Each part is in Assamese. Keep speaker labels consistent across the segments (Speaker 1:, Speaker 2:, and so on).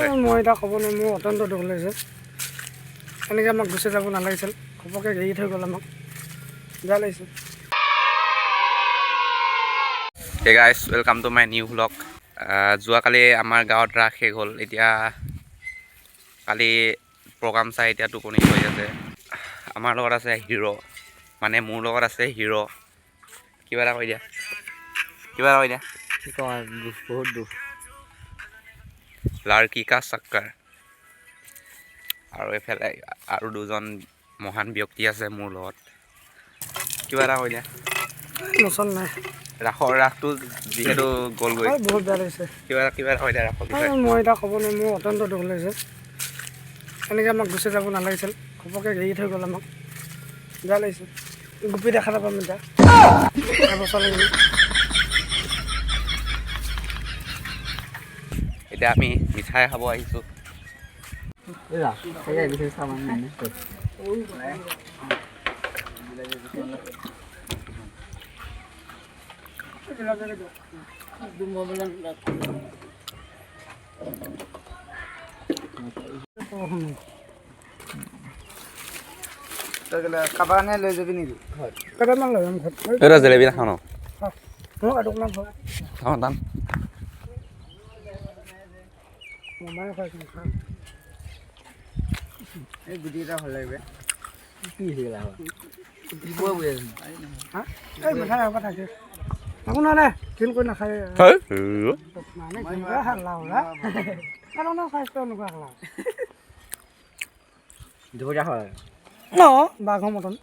Speaker 1: মই এতিয়া ক'ব নোৱাৰিম, মোৰ অত্যন্ত দুখ লাগিছে। এনেকৈ আমাক গুচি যাব নালাগিছিল, ঘপককৈ এৰি থৈ গ'ল আমাক, বেয়া লাগিছে।
Speaker 2: Hey guys, welcome to my new vlog. যোৱাকালি আমাৰ গাঁৱত ৰাস শেষ হ'ল। এতিয়া কালি প্ৰগ্ৰাম চাই এতিয়া টোপনি হৈ আছে। আমাৰ লগত আছে হিৰ', মানে মোৰ লগত আছে হিৰ'। কিবা এটা কৈ দিয়া, কিবা এটা কৈ দিয়া।
Speaker 3: কি কওঁ আৰু, দুখ, বহুত দুখ।
Speaker 2: लड़की का चक्कर। আৰু এইফালে আৰু দুজন মহান ব্যক্তি আছে মোৰ লগত। কিবা এটা কৈ দিয়া।
Speaker 1: মোচন নাই।
Speaker 2: ৰাসটো যিহেতু গ'লগৈ।
Speaker 1: এই বহুত বেয়া লাগিছে।
Speaker 2: কিবা এটা কৈ দিয়া ৰাসৰ বিষয়ে।
Speaker 1: মই এতিয়া ক'ব নোৱাৰিম, মোৰ অত্যন্ত দুখ লাগিছে। এনেকৈ আমাক গুচি যাব নালাগিছিল, ঘপককৈ এৰি থৈ গ'ল আমাক, বেয়া লাগিছে। গোপী দেখা নাপাম এতিয়া এবছৰ লাগিব।
Speaker 2: এতিয়া আমি মিঠাই খাব আহিছোঁ।
Speaker 3: কাৰোবাৰ কাৰণে লৈ যাবি নেকি ঘৰত?
Speaker 1: কেইটামান লৈ যাম ঘৰত।
Speaker 2: এইটো জেলেপি নাখাওঁ ন?
Speaker 1: মোক এটুকুৰা ঘৰত।
Speaker 2: খাওঁ টান।
Speaker 1: মামাই খুৱাইছিল, খা।
Speaker 3: এই গুটিকেইটা ভাল লাগিব। কি হৈছে?
Speaker 1: হা, এই মিঠাই হ'ব থাকে, একো নহয় দে, ঘিণ কৰি নাখায়। মানে ঘিণ কৰা খালা ওলা কেনেকুৱা স্বাস্থ্য এনেকুৱা খালা।
Speaker 3: দুপৰীয়া হয়।
Speaker 1: ন বাঘৰ মটন।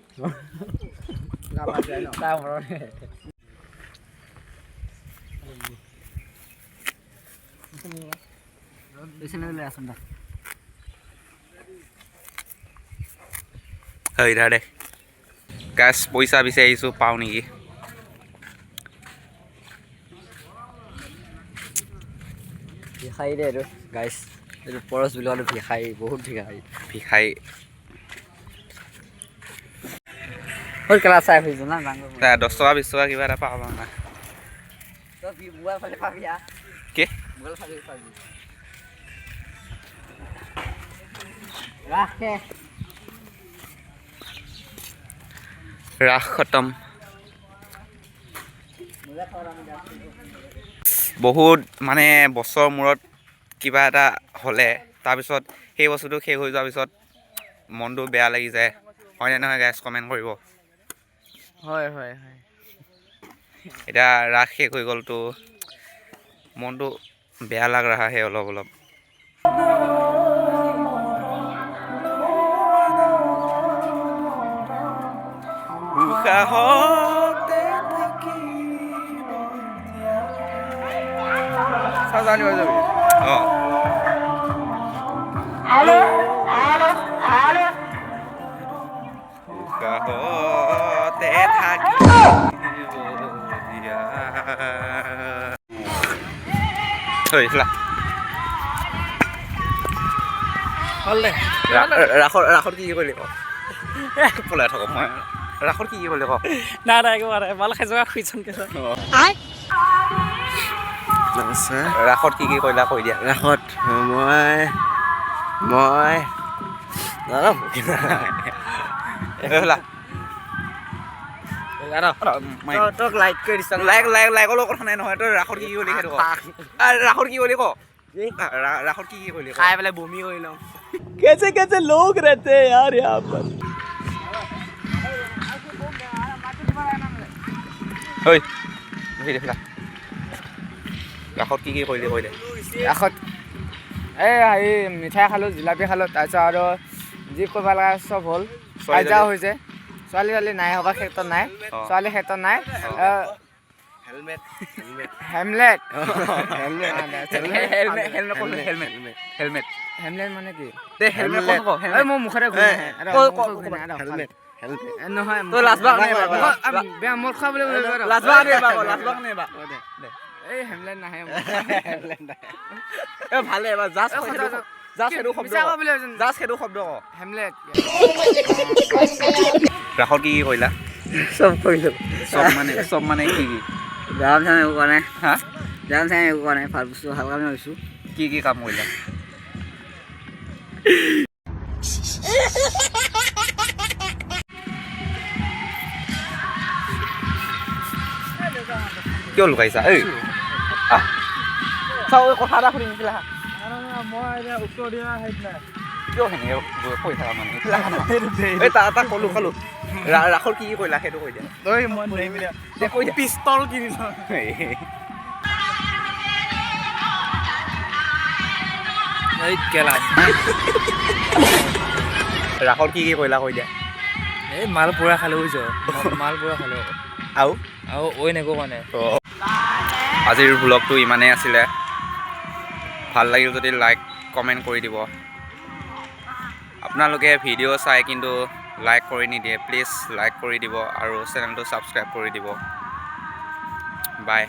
Speaker 2: হয়, ইধৰ দে গাছ, পইচা বিচাৰি আহিছোঁ, পাওঁ নেকি।
Speaker 3: ভিখাৰী দে এইটো গাইছ, এইটো পৰশ বুলি কোৱাটো ভিখাৰী, বহুত ভিখাৰী।
Speaker 2: ভিখাৰী।
Speaker 3: হ'ল কেলা চাই ফুৰিছো না ডাঙৰ।
Speaker 2: 10 টকা 20 টকা কিবা এটা পাব না।
Speaker 3: তই মোবাইল ফালি পাবি।
Speaker 2: কি?
Speaker 3: মোবাইল ফালি পাবি। ৰাখে।
Speaker 2: ৰাস খতম। বহুত মানে বছৰ মূৰত কিবা এটা হ'লে তাৰপিছত সেই বস্তুটো শেষ হৈ যোৱাৰ পিছত মনটো বেয়া লাগি যায়, হয়নে নহয় গাইজ? কমেণ্ট কৰিব।
Speaker 3: হয় হয় হয়।
Speaker 2: এতিয়া ৰাস শেষ হৈ গ'লতো মনটো বেয়া লাগ रहा है অলপ অলপ। উশাহতে থাকিব। অঁ, উশাহতে থাকিব দিয়া। ঐ, এইফালে।
Speaker 3: হ'ল দে।
Speaker 2: ৰাসত কি কি কৰিলি ক। পলাই থাকক মই। ৰাসত কি কি কৰিলি ক।
Speaker 4: নাই নাই, একো নাই, মাল খাই যোৱা খুইচোন কেলা।
Speaker 5: নমস্কাৰ।
Speaker 2: ৰাসত কি কি কৰিলা কৈ দিয়া।
Speaker 5: ৰাসত মই নাজানো।
Speaker 2: এইফালে।
Speaker 3: তোক লাইক কৰি দিছ।
Speaker 2: লাইক লাইক লাইকৰ লগত কথা নাই নহয়। তই ৰাসত কি কি কৰিলি সেইটো ক। ৰাসত কি কৰিলি ক। ৰাসত কি কি কৰিলি ক।
Speaker 3: খাই পেলাই বমি কৰি লওঁ।
Speaker 4: कैसे कैसे लोग रहते हैं यार यहाँ पर।
Speaker 2: ঐ, এইফালে। ৰাসত কি কি কৰিলি কৈ দে।
Speaker 3: ৰাসত এই হেৰি মিঠাই খালোঁ, জিলাপি খালোঁ, তাৰপিছত আৰু যি কৰিব লগা চব হ'ল।
Speaker 2: ছোৱালী?
Speaker 3: কাজিয়াও হৈছে। ছোৱালী ছোৱালী নাই, হ'বা ক্ষেত্ৰত নাই। ছোৱালী ক্ষেত্ৰত নাই।
Speaker 5: Helmet.
Speaker 3: Hamlet.
Speaker 5: Helmet.
Speaker 2: Helmet, helmet, helmet, helmet.
Speaker 3: Hamlet মানে কি?
Speaker 2: দে, হেলমেট ক।
Speaker 3: এই মোৰ মুখতে ঘূৰি নাহে।
Speaker 5: Helmet, helmet.
Speaker 3: নহয়।
Speaker 2: তই লাজবা নে এবাৰ?
Speaker 3: বেয়া মদ খোৱা বুলি।
Speaker 2: লাজবা নে এবাৰ? লাজবা নে এবাৰ?
Speaker 3: এই হেমলেট নাহে।
Speaker 2: এ ভালে, এবাৰ জাষ্ট জাষ্ট সেইটো শব্দ, জাষ্ট সেইটো শব্দ ক।
Speaker 3: হেমলেট।
Speaker 2: ৰাসত কি কি কৰিলা?
Speaker 3: চব কৰিলোঁ।
Speaker 2: চব মানে কি কি?
Speaker 3: জাম চাম একো কৰা নাই।
Speaker 2: হা?
Speaker 3: জাম চাম একো কৰা নাই, ভাল বস্তু ভাল কামে কৰিছোঁ।
Speaker 2: কি কি কাম কৰিলা? কিয় লুকাইছা এই? আহ। চাওঁ, ঐ, কথা এটা সুধিম, এইফালে আহা।
Speaker 3: মই এতিয়া উত্তৰ দিয়া হেৰিত নাই।
Speaker 2: কিয় সেনেকে কৈ থাকা মানে? এইফালে আহা না। এই তাক ক'লো ক'লো, ৰাসৰ কি কি কৰিলা সেইটো কৈ দিয়া।
Speaker 3: ঐ, মই নোৱাৰিম এতিয়া।
Speaker 2: দে, কৈ দিয়া।
Speaker 3: পিষ্টল কিনিলোঁ। এই কেলা।
Speaker 2: ৰাসৰ কি কি কৰিলা কৈ দিয়া।
Speaker 3: এই মাল পুৰা খালোঁ, বুজিছ, মাল পুৰা খালোঁ।
Speaker 2: আৰু?
Speaker 3: আৰু অইন একো কোৱা নাই।
Speaker 2: আজিৰ ভ্লগটো ইমানেই আছিলে। ভাল লাগিল যদি লাইক কমেণ্ট কৰি দিব। আপোনালোকে ভিডিঅ' চাই কিন্তু লাইক কৰি নিদিয়ে, প্লিজ লাইক কৰি দিব আৰু চেনেলটো ছাবস্ক্ৰাইব কৰি দিব। বাই।